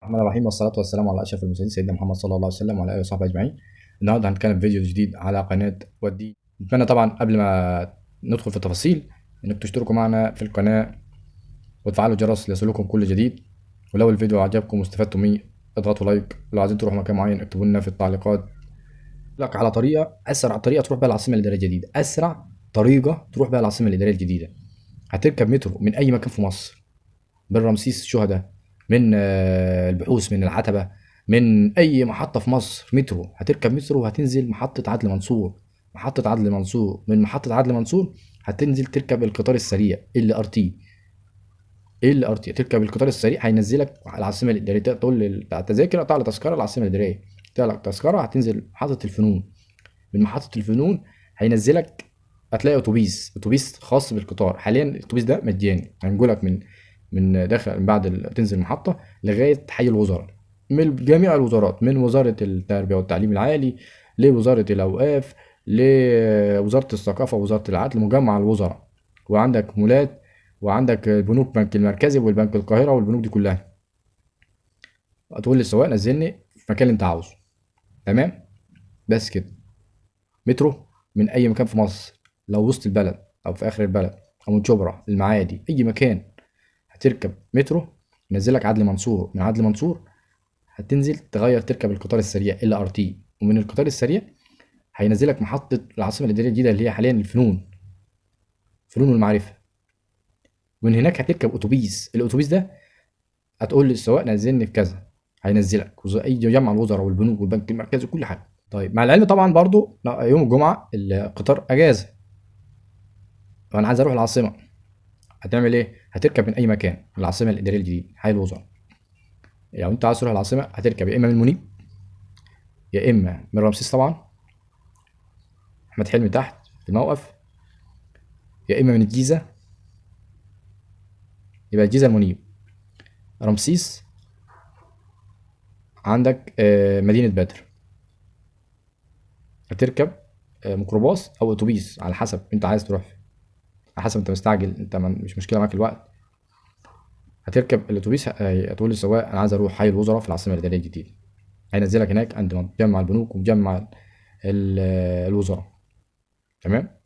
الرحمن الرحيم، والصلاة والسلام على أشرف المرسلين سيدنا محمد صلى الله عليه وسلم وعلى آله وصحبه أجمعين. النهارده هنتكلم في فيديو جديد على قناة ودي. نتمنى طبعا قبل ما ندخل في التفاصيل إنك تشتركوا معنا في القناة وتفعلوا الجرس ليصلكم كل جديد، ولو الفيديو عجبكم واستفدتم منه اضغطوا لايك، ولو عايزين تروحوا مكان معين اكتبوا لنا في التعليقات. لك على طريقة أسرع طريقة تروح بيها العاصمة الإدارية الجديدة، أسرع طريقة تروح بيها العاصمة الإدارية الجديدة. هتركب مترو من أي مكان في مصر، من رمسيس الشهداء، من البحوث، من العتبة، من أي محطة في مصر مترو. هتركب مترو وهتنزل محطة عدلي منصور، محطة عدلي منصور، من محطة عدلي منصور هتنزل تركب القطار السريع LRT، LRT. تركب القطار السريع هينزلك على العاصمة الإدارية، تقول التذاكر اقطع لي تذكرة العاصمة الإدارية، تقطع لك تذكرة هتنزل محطة الفنون، من محطة الفنون هينزلك هتلاقي اتوبيس خاص بالقطار. حاليا الاتوبيس ده مجاني، هينقلك من داخل من بعد تنزل المحطة لغاية حي الوزراء، من جميع الوزارات، من وزارة التربية والتعليم العالي لوزارة الأوقاف لوزارة الثقافة ووزارة العدل، مجمع الوزراء، وعندك مولات، وعندك البنوك، بنك المركزي والبنك القاهرة والبنوك دي كلها. هتقول للسواق نزلني في المكان اللي انت عاوزه، تمام؟ بس كده. مترو من أي مكان في مصر، لو وسط البلد أو في آخر البلد أو من شبرا المعادي، أي مكان هتركب مترو ينزلك عدلي منصور، من عدلي منصور هتنزل تغير تركب القطار السريع LRT، ومن القطار السريع هينزلك محطة العاصمة الإدارية الجديدة اللي هي حاليا الفنون، فنون والمعرفة. ومن هناك هتركب أتوبيس، الأتوبيس ده هتقول للسواق نزلني في كذا، هينزلك أي جمع الوزراء والبنوك والبنك المركزي وكل حاجة. طيب مع العلم طبعا برضو يوم الجمعة القطار أجازة، وأنا عايز أروح العاصمة، هتعمل إيه؟ هتركب من أي مكان العاصمة الإدارية الجديدة حي الوزراء. لو أنت عايز تروح العاصمة هتركب يا إما من منيب، يا إما من رمسيس طبعا أحمد حلمي تحت في الموقف، يا إما من الجيزة، يبقى الجيزة المنيب، رمسيس عندك مدينة بدر. هتركب ميكروباص أو أتوبيس على حسب أنت عايز تروح فين، على حسب أنت مستعجل، أنت مش مشكلة معاك الوقت. هتركب الأتوبيس، هتقول للسواق أنا عايز أروح حي الوزراء في العاصمة الإدارية الجديدة، هينزلك هناك عند مجمع البنوك ومجمع الوزراء، تمام؟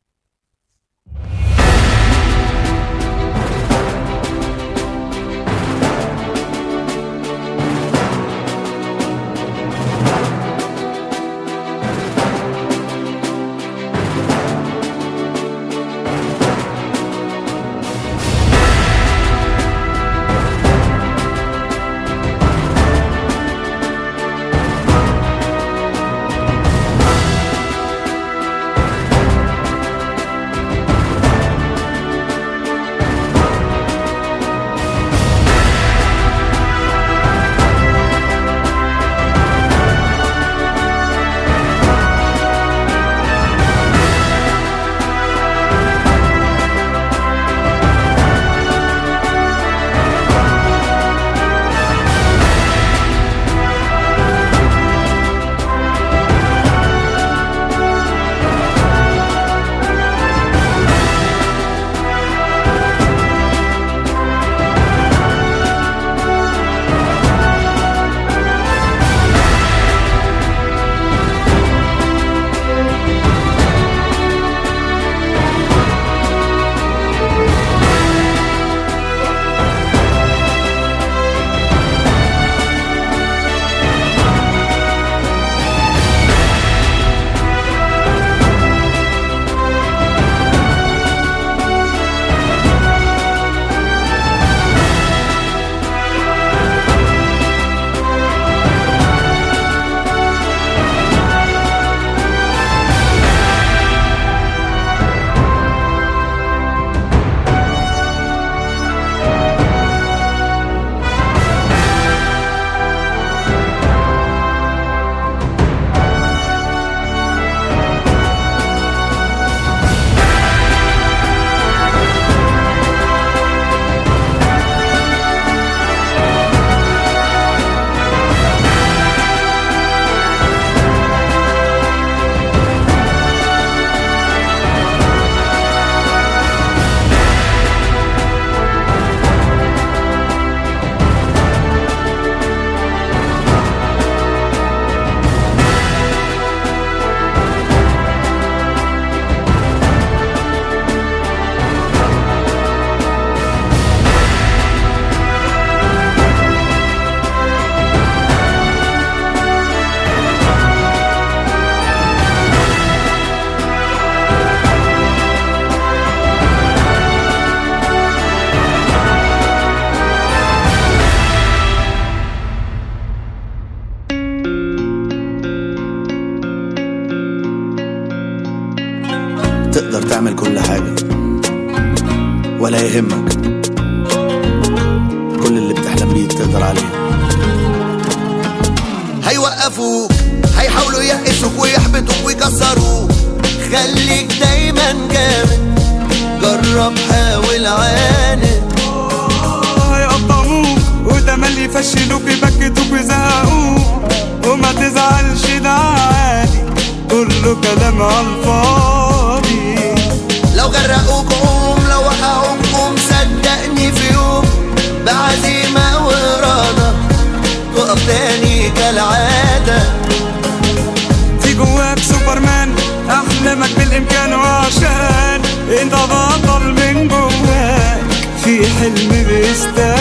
يهمك، كل اللي بتحلم بيه تقدر عليه. هيوقفوك، هيحاولوا ييأسوك ويحبطوك ويكسروك. خليك دايما جامد، جرب حاول عاند. هيقطعوك وتملي يفشلوك يبكتوك ويزهقوك، وما تزعلش ده عادي، كله كلام عالفاضي. لو غرقوك قوم، لو وقعوك قوم، صدقني في يوم بعزيمة وإرادة تقف تاني كالعادة. في جواك سوبرمان، أحلامك بالإمكان، وعشان انت بطل من جواك في حلم بيستناك.